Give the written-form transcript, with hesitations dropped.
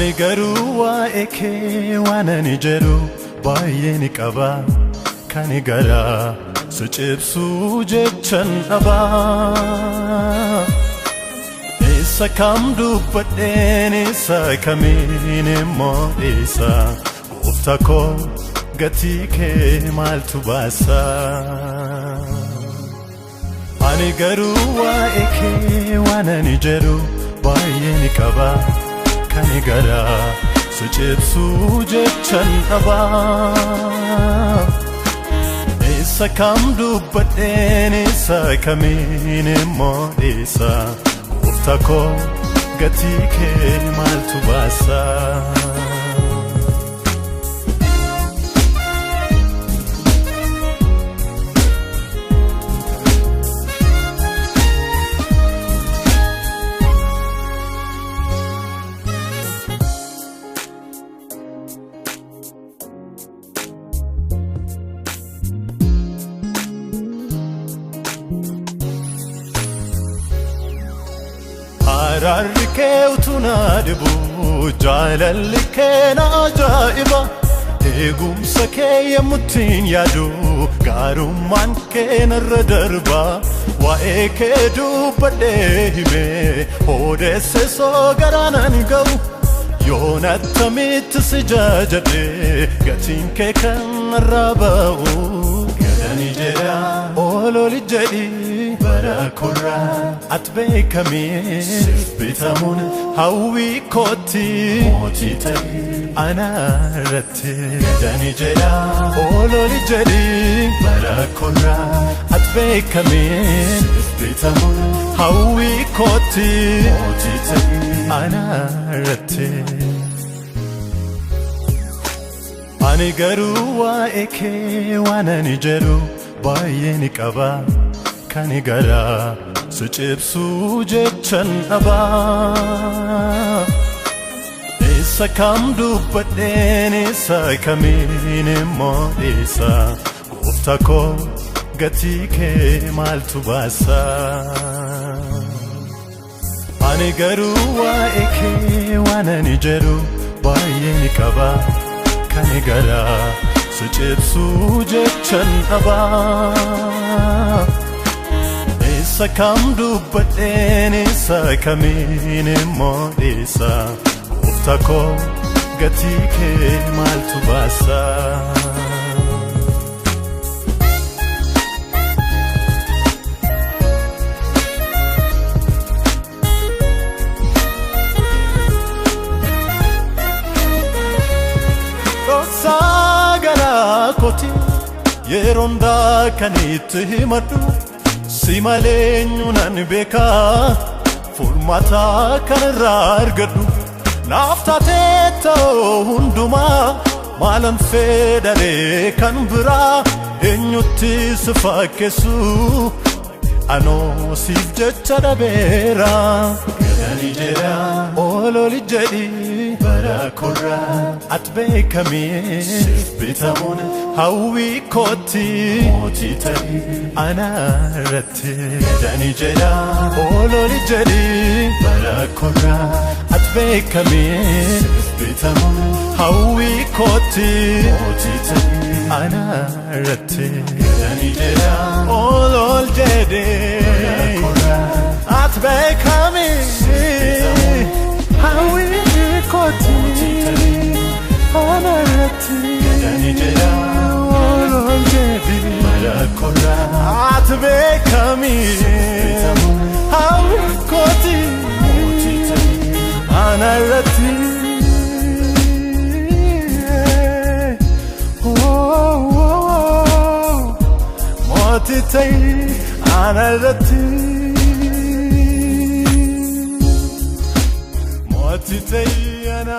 Ani garuu waa'ee kee waan ani jedhu baay'ee ni qaba. Kan garaa si cibsu jechan dhaba. Isa kam dubbadheen isa kamiin immoo dhiisa? Gooftaa koo, gatii kee maaltu baasa? Ani garuu waa'ee kee waan ani jedhu baay'ee ni qaba. Kan garaa si cibsu jechan dhaba. Isa kam dubbadheen isa kamiin immoo dhiisa? Gooftaa koo, gatii kee maaltu baasa? Araarri kee utuu na dhibu, jaalalli kee na ajaa'iba. Eegumsa kee yemmuttiin yaadu, gaarummaan kee narra darba. Waa'ee kee dubbadhee himee odeesse soo garaanan ga'u. Yoon attamitti si jajadhee gatiin kee kan narraa ba'u. Gadani jedha, ololi jedhi, bara korraa ati beekamee siif bitamuun hawwii kootti, mootii ta'e ana irratti. Gadani jedha, ololi jedhi, bara korraa ati beekamee siif bitamuun hawwii kootti, mootii ta'e ana irratti. Ani garuu waa'ee kee waan ani jedhu baay'ee ni qaba. Kan garaa si cibsu jechan dhaba. Isa kam dubbadheen isa kamiin immoo dhiisa? Gooftaa koo, gatii kee maaltu baasa? Ani garuu waa'ee kee waan ani jedhu baay'ee ni qaba. Kan garaa si cibsu jechan dhaba. Isa kam dubbadheen isa kamiin immoo dhiisa? Gooftaa koo, gatii kee maaltu baasa? Dhoksaa garaa kooti yeroo hundaa kan itti himadhu, si malee eenyu nan beekaa furmaata kan irraa argadhu? Naaf taatee ta'uu hundumaa, maalan fedharee kan biraa? Eenyutti si fakkeessu? Anoo siif jecha dhabeera. Gadani jedha, ololi jedhi, bara korraa ati beekamee siif bitamuun hawwii kootti, mootii ta'e ana irratti. Gadani jedha, ololi jedhi, bara korraa ati beekamee siif bitamuun hawwii kootti, mootii ta'e ana irratti. Gadani jedha, olol jedhi, ati beekamee hawwii kootti ana irratti. Gadani jedha, olol jedhi, bara korraa ati beekamee hawwii kootti ana irratti. Oh, mootii ta'e ana irratti. Mootii ta'e ana.